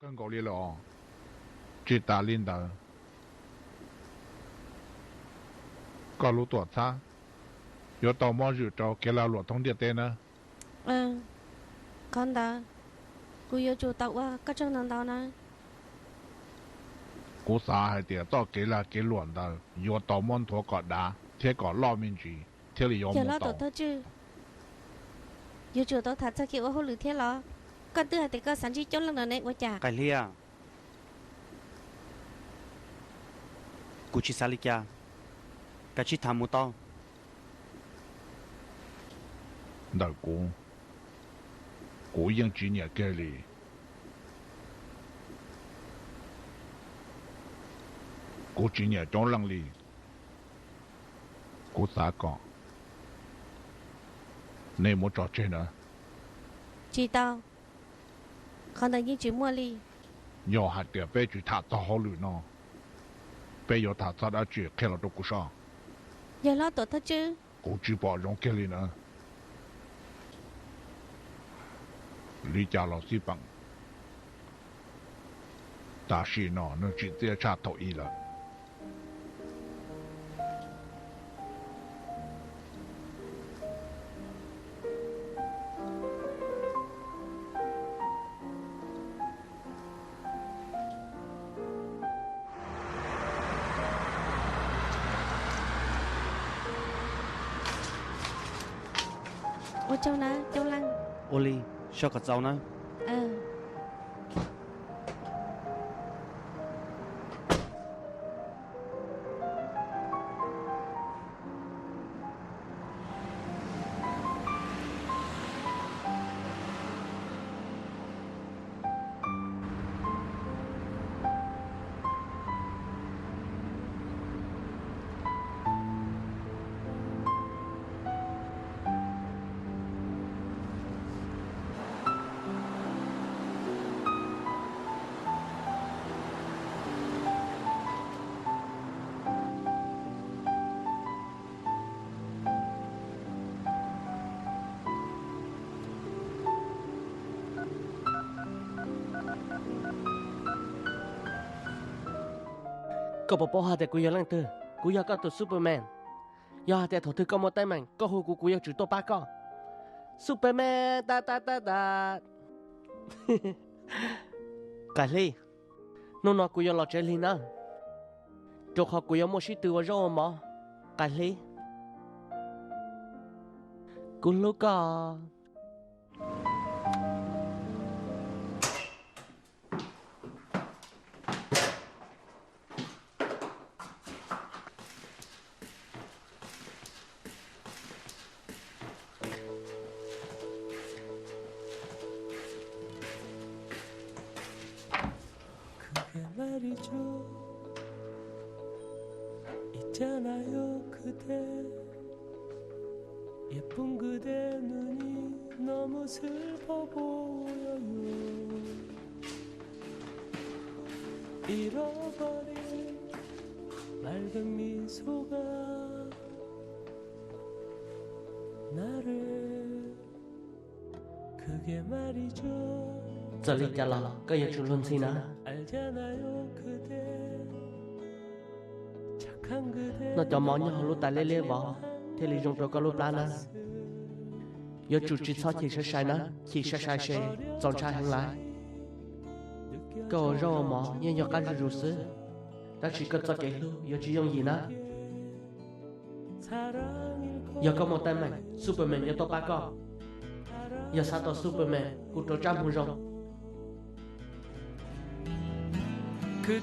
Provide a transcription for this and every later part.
Kawg nkaus li lawm os. Tsis tas li ntawd, koj lub tuam txhab yuav tau muab zwm rau kev lag luam thoob ntiaj teb na. Qhov ntawd kuv yuav tsum tau ua koj tsaug ntau ntau na. Kuv xav hais tias txoj kev lag kev luam ntawd yuav tau muab nthuav kom dav thiab kom loj me ntsis thiaj li yuav mus tau. Yuav tsum tau tham txog kev ua hauj lwm thiab los? Koj twb hais tias koj xav ntsib Coob Leej no ne, ua cas? Qais Hli, kuv tsis xav li cas, kav tsij tham mus tau. Ntawm kuv, kuv yeej tsis nyiam kiag li. Kuv tsis nyiam Coob Leej li. Kuv xav kom nej muab tso tseg na. Tsis tau, qhov ntawd yeej tsis muaj li. Yog hais tias peb tsis tham txog hauj lwm no, peb yuav tham txog dab tsi qhia los rau kuv saib. Yawg hlob tuam thawj tswb. Kuv tsis pom zoo kiag li na. Li cas los xij peem, tam sim no nws tsim txiaj tshaj thaum ub lawm. Ua tsaug nawb Coob Leej. Ua li, soj kom txaus nawb. Koj puas paub hais tias kuv yog leej twg? Kuv yog koj tus Superman. Yog hais tias thaum twg koj muaj teeb meem koj hu kuv, kuv yuav tsum tuaj pab koj. Superman ta ta ta ta. Qais Hli, hnub no kuv yuav los tsev lig nawb, rau qhov kuv yuav muaj sib tw ua zaub ua mov. Qais Hli, kuv hlub koj. Txawm li cas los koj yuav tsum luag ntxhi na. Noj cov mov nyob hauv lub tais liab liab vov thiaj li zoo rau koj lub plab na. Yuav tsum tsis txhob chim sai sai na, chim sai sai ces txaus ntshai heev lawm. Koj ua zaub ua mov yeej yog qab zuj zus xwb, tab sis koj txoj kev hlub yuav tsis yooj yim na. Yog koj muaj teeb meem, Superman yuav tuaj pab koj. Yog xav tau Superman, hu rau tsab hmoo zoo. Kuv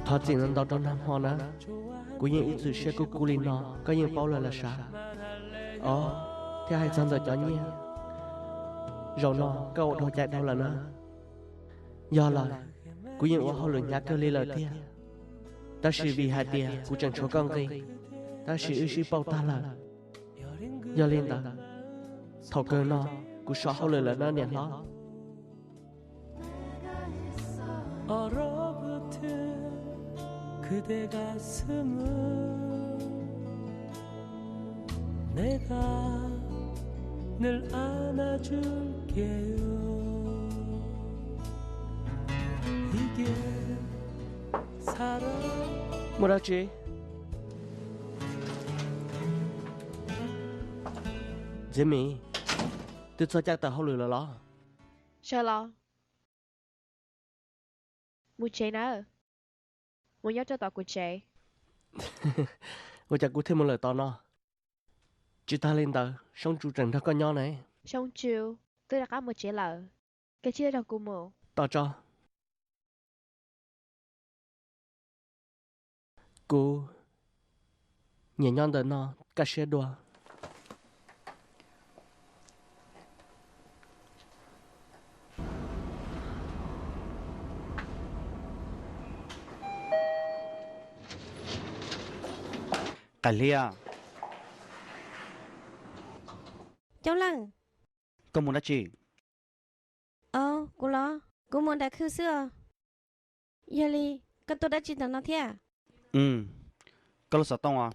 thov txim ntau ntau rau nag hmo na. Kuv yeej ib txwm siab kub kub li no, koj yeej paub lawm los sav. Os, thiab hais txog ntawm cov nyiaj, zaum no koj ua dhau cai dhau lawm na. Yog lawm, kuv yeej ua hauj lwm hnyav kawg li lawm tiag. Tab sis vim hais tias kuv tseem tshuav koj nqi, tab sis wb sib pauj tag lawm. Yog li ntawd, thaum kawg no kuv so hauj lwm lawm no niam hlob. Muaj dab tsi? Ntxhiav Mis, twb txog caij tawm hauj lwm lawm los? Sawv los. Mus tsev nawb. Mus nyob rau tom kuv tsev. Ua cas kuv thiaj mus lawm tom no? Tsis tas li ntawd, Soob Tsu tseem nrog koj nyob ne. Soob Tsu twb rov qab mus tsev lawm. Koj cia li nrog kuv mus. Tos tso. Kuv nyiam nyob ntawm no kaj siab dua. Qaim Hli, Coob Leej, koj mus dab tsi? Au, kuv los? Kuv mus nram khw xwb os. Yog li, koj tuaj dab tsi ntawm no thiab? Koj lub xov tooj os.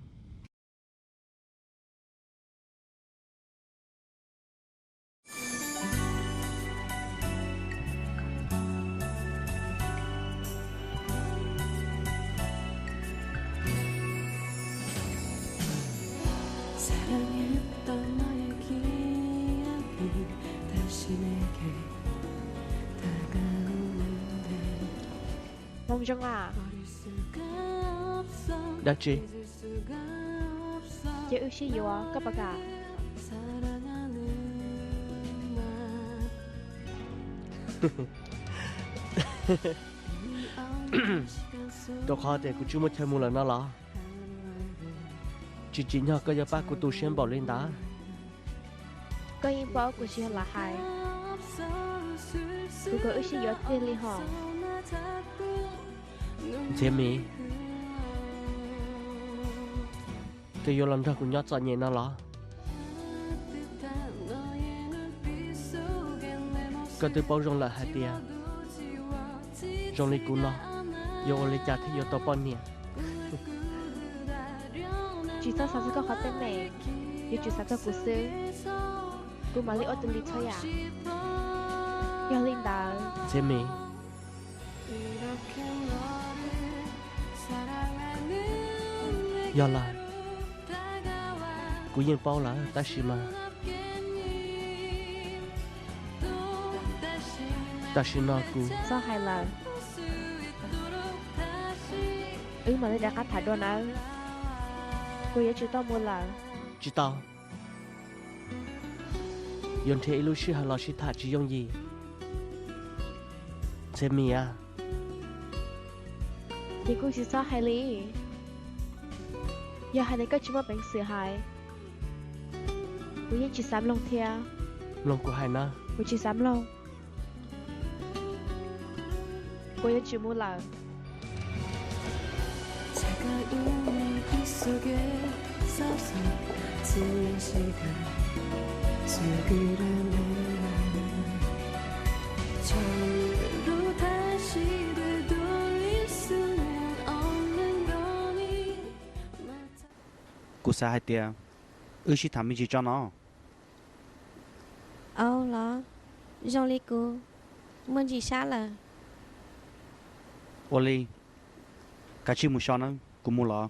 Hmoo zoo a. Dab tsi? Ces wb sib yuav, koj puas kam? Rau qhov tias kuv tsis muaj chaw mus lawm no los? Tsis tsim nyog koj yuav pab kuv tu siab npaum li ntawd. Koj yeej paub kuv tsis yog lam hais. Kuv kom wb sib yuav tiag li hos. Ntxhiav Mis, koj yuav los nrog kuv nyob txom nyem no los? Koj twb paub zoo lawm hais tias zoo li kuv no yuav ua li cas thiaj yuav tau poj niam. Tsis txhob xav txog koj qhov teeb meem, yuav tsum xav txog kuv xwb. Kuv mam li ua tus li txhua yam. Yog li ntawd, Ntxhiav Mis, yog lawm, kuv yeej paub lawm tab sis mas tam sim no kuv... Txhob hais lawm. Wb mam li rov qab tham dua nawb. Kuv yuav tsum tau mus lawm. Tsis tau. Yuav nrhiav ib lub sij hawm los sib tham tsis yooj yim, Ntxhiav Mis a. Ces kuj tsis txhob hais li. Yog hais tias koj tsis muaj peev xwm hais, kuv yeej tsis xav mloog thiab. Mloog kuv hais na. Kuv tsis xav mloog. Kuv yuav tsis mus lawm. Kuv xav hais tias wb sib tham me ntsis tso no. Au los, zoo li kuv muaj ntsis sab lawm. Ua li, kav tsij mus so nawb, kuv mus los.